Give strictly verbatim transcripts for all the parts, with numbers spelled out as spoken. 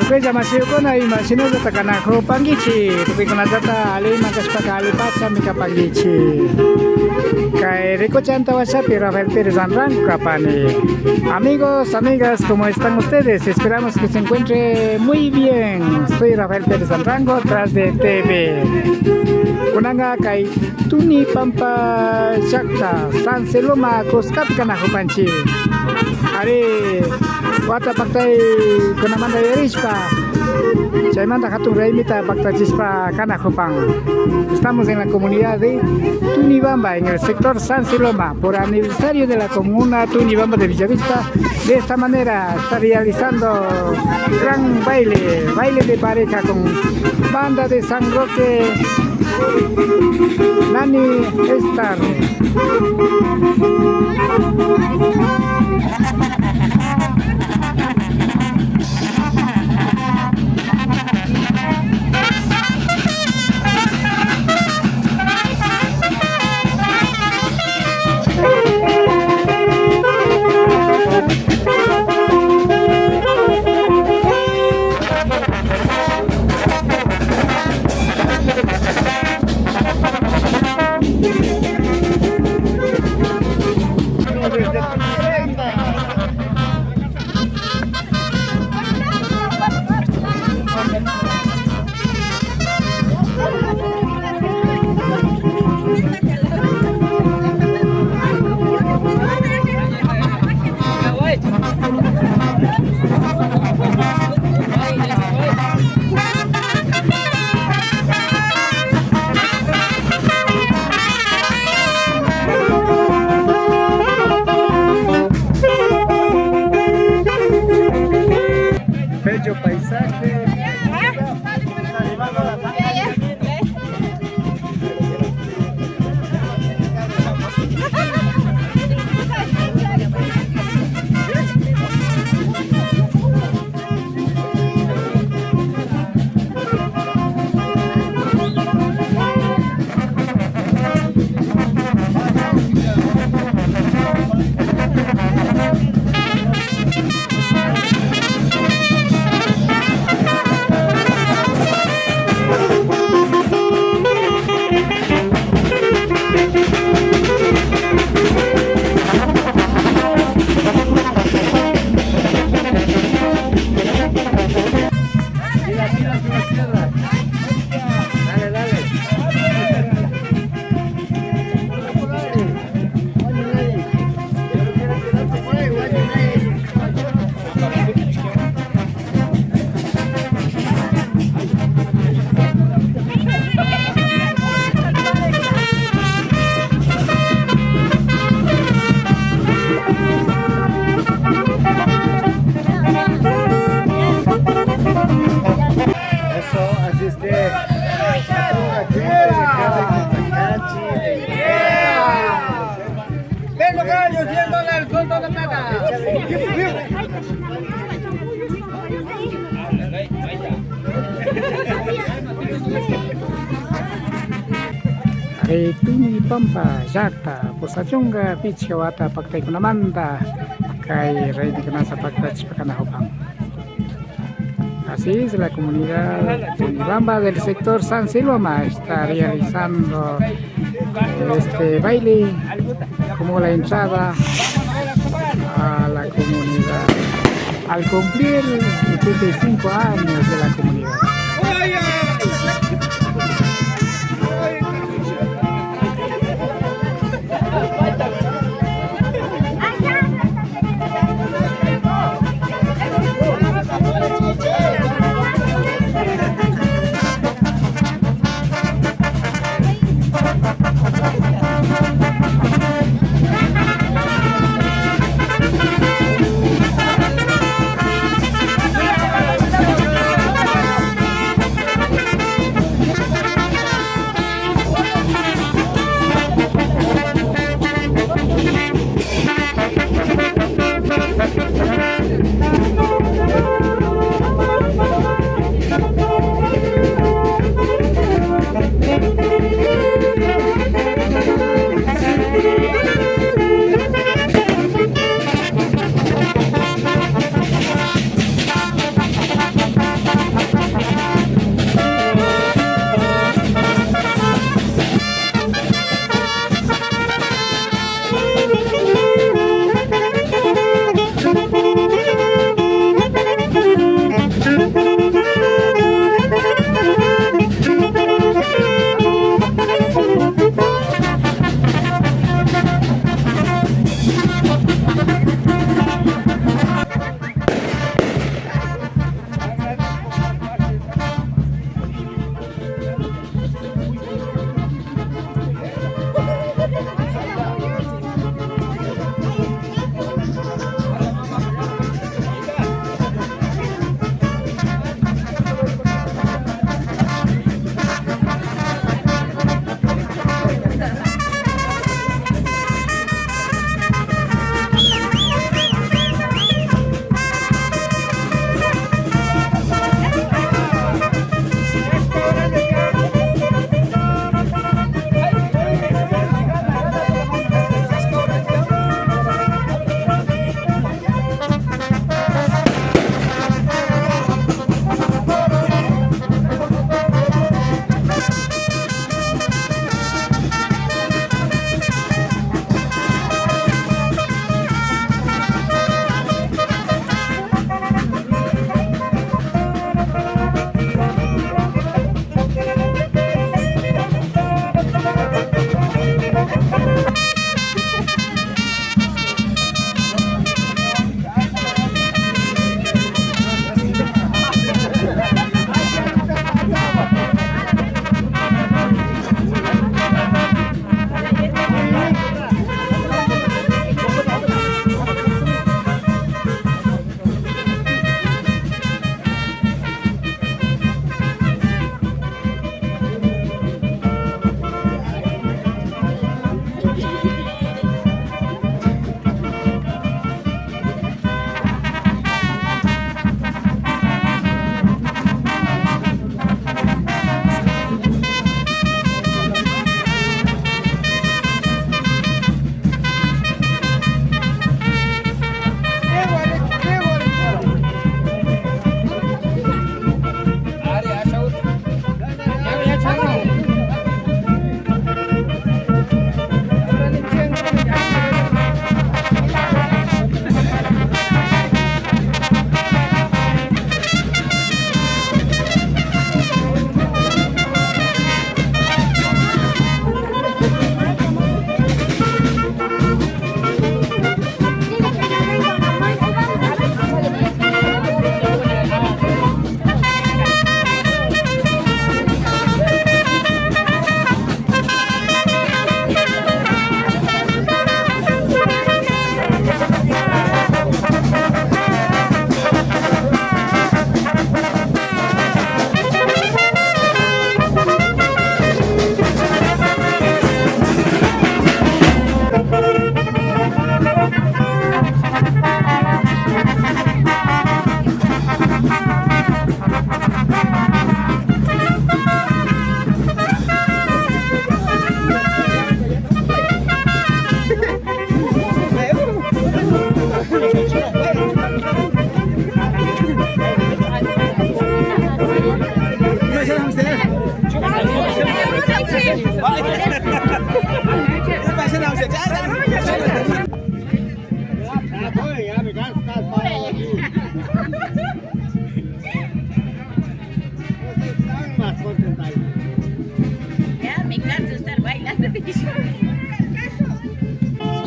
Kulla mashiyukuna, imashinallata kanakupankichik? Tukuykunallata alliman kashpaka allipachami kapankichik. Kay rikuchik antawashapi Rafael Pérez Anrango kapani. Amigos, amigas, ¿cómo están ustedes? Esperamos que se encuentre muy bien. Soy Rafael Pérez Anrango, tras de T V. Kunanka kay Tunipampa llakta, San Seloma kuskapi kanakupanchik. Ari, wata paktaykunamanta yuyarishpa, chaymanta hatun raymita paktachishpa kanakupan. Estamos en la comunidad de Tunibamba, en el sector San Seloma, por aniversario de la comuna Tunibamba de Villavista. De esta manera está realizando gran baile, baile de pareja con banda de San Roque, Nani Star. Bello paisaje. Tira, tira, tira piedra. Dale, dale. Eso, así es que a toda la gente de Carmen Cotacachi, de Ven, los gallos, cien dólares, dos dólares de plata. Kay Tunipampa llakta, pusak chunka pichka wata paktaykunamanta kay raymikunata paktachishpa kanakupan. Así es, la comunidad Tunibamba del sector San Siloma está realizando este baile como la entrada a la comunidad al cumplir ochenta y cinco años de la comunidad.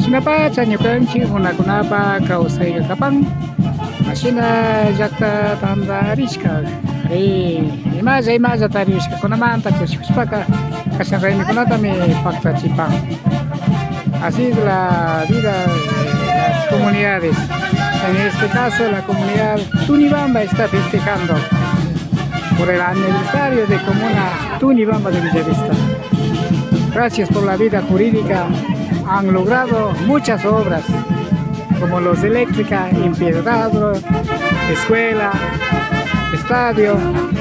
Shinapacha ñukanchik runakunapa kawsayka kapan. Mashina llakta tantarishka. Ari, imalla, imalla tarishkakunamanta kushikushpaka kashna raymikunatami paktachipan. Así es la vida de las comunidades. En este caso, la comunidad Tunibamba está festejando por el aniversario de comuna Tunibamba de Villavista. Gracias por la vida jurídica, han logrado muchas obras, como luz eléctrica, empedrado, escuela, estadio,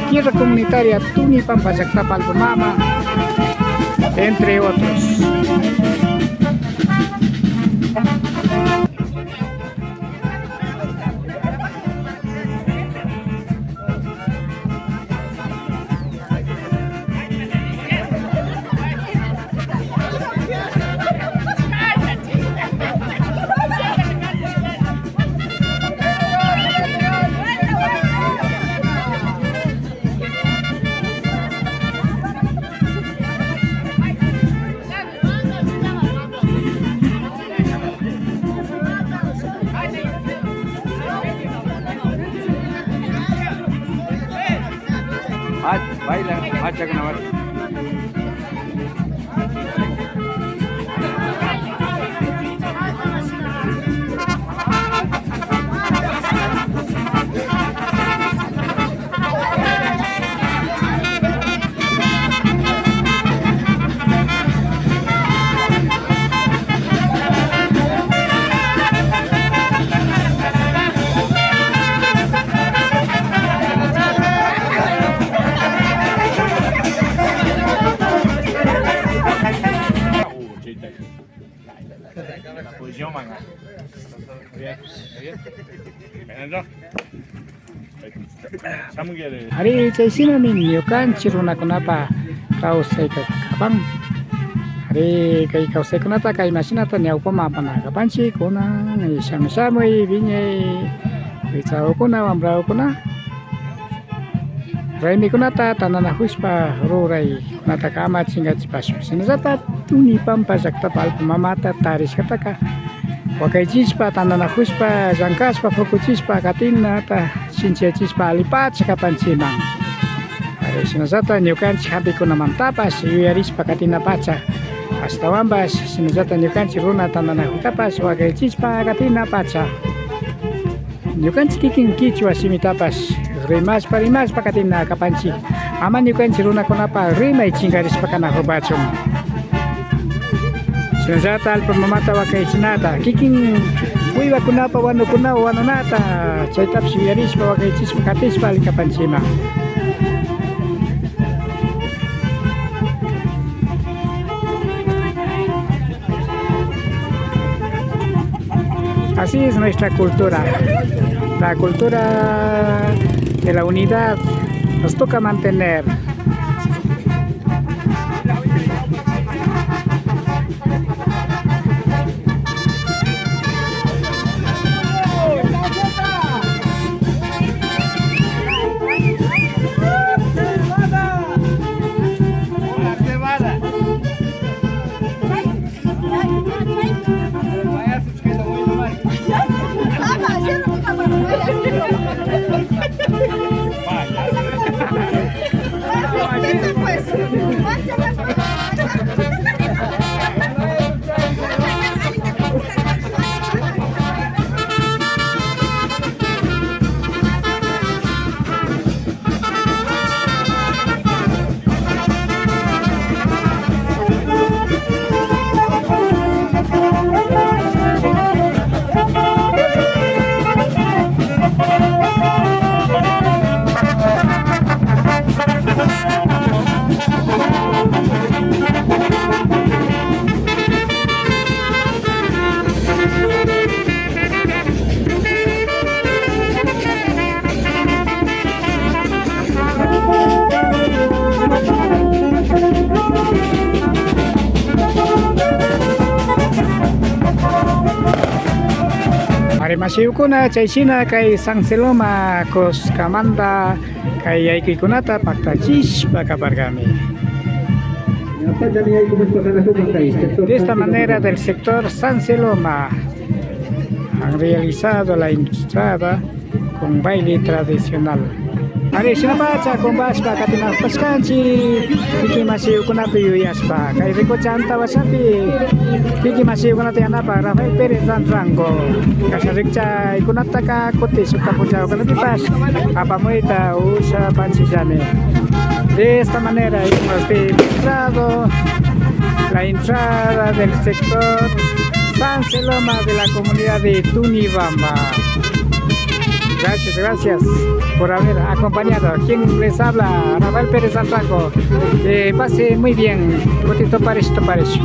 tierra comunitaria Tunipampa llaktapa allpa mama, entre otros. Baila, bacha con la Ari, chay shinami ñukanchik runakunapa kawsayka kapan. Ari, kay kawsaykunataka imashinata ñawpaman apana kapanchik, kunan, y shamuy shamuy, wiñay, kuytsaukuna, wambrakuna. Raymikunata tantanakushpa ruraykunataka ama chinkachipashun. Shinallata Tunipampa llaktapa allpa mamata tarishkataka wakaychishpa, tantanakushpa, llankashpa, pukuchishpa katinata shinchiyachishpa allipacha kapanchiman. Ari, shinallata ñukanchik hampikunamantapash yuyarishpa katinapacha, ashtawanpash shinallata ñukanchik runa tantanakuytapash wakaychishpa katinapacha. Ñukanchik kikin kichwa shimitapash rimashpa rimashpa katina kapanchik. Ama ñukanchik runakunapa rimay chinkarishpa kanakupachun. Shinallata allpa mamata wakaychinata, kikin wiwakunapa wanukunawan wanunata, chaytapash yuyarishpa wakaychishpa katishpa alli kapanchiman. Así es nuestra cultura. La cultura de la unidad nos toca mantener. Ari, mashikuna, chayshina kay San Seloma kuskamanta kay yaykuykunata paktachishpa kaparkami. Apachami yaykumuspa kanakupan kay sector. De esta manera del sector San Seloma han realizado la entrada con baile tradicional. Ari, shinapacha kumpashpa katinakupashkanchik, kikin mashikunapi yuyashpa, kay rikucha antawashapi kikin mashikunapi yanapak Rafael Pérez Rantrango. Kasha rikchaykunataka kuti shukta punchawkunapipash apamuyta ushapanchikllami. De esta manera hemos demostrado la entrada del sector San Seloma de la comunidad de Tunibamba. Gracias, gracias por haber acompañado. Quien les habla, Rafael Pérez Antraco. Que pase muy bien. Kutito parecho, parecho.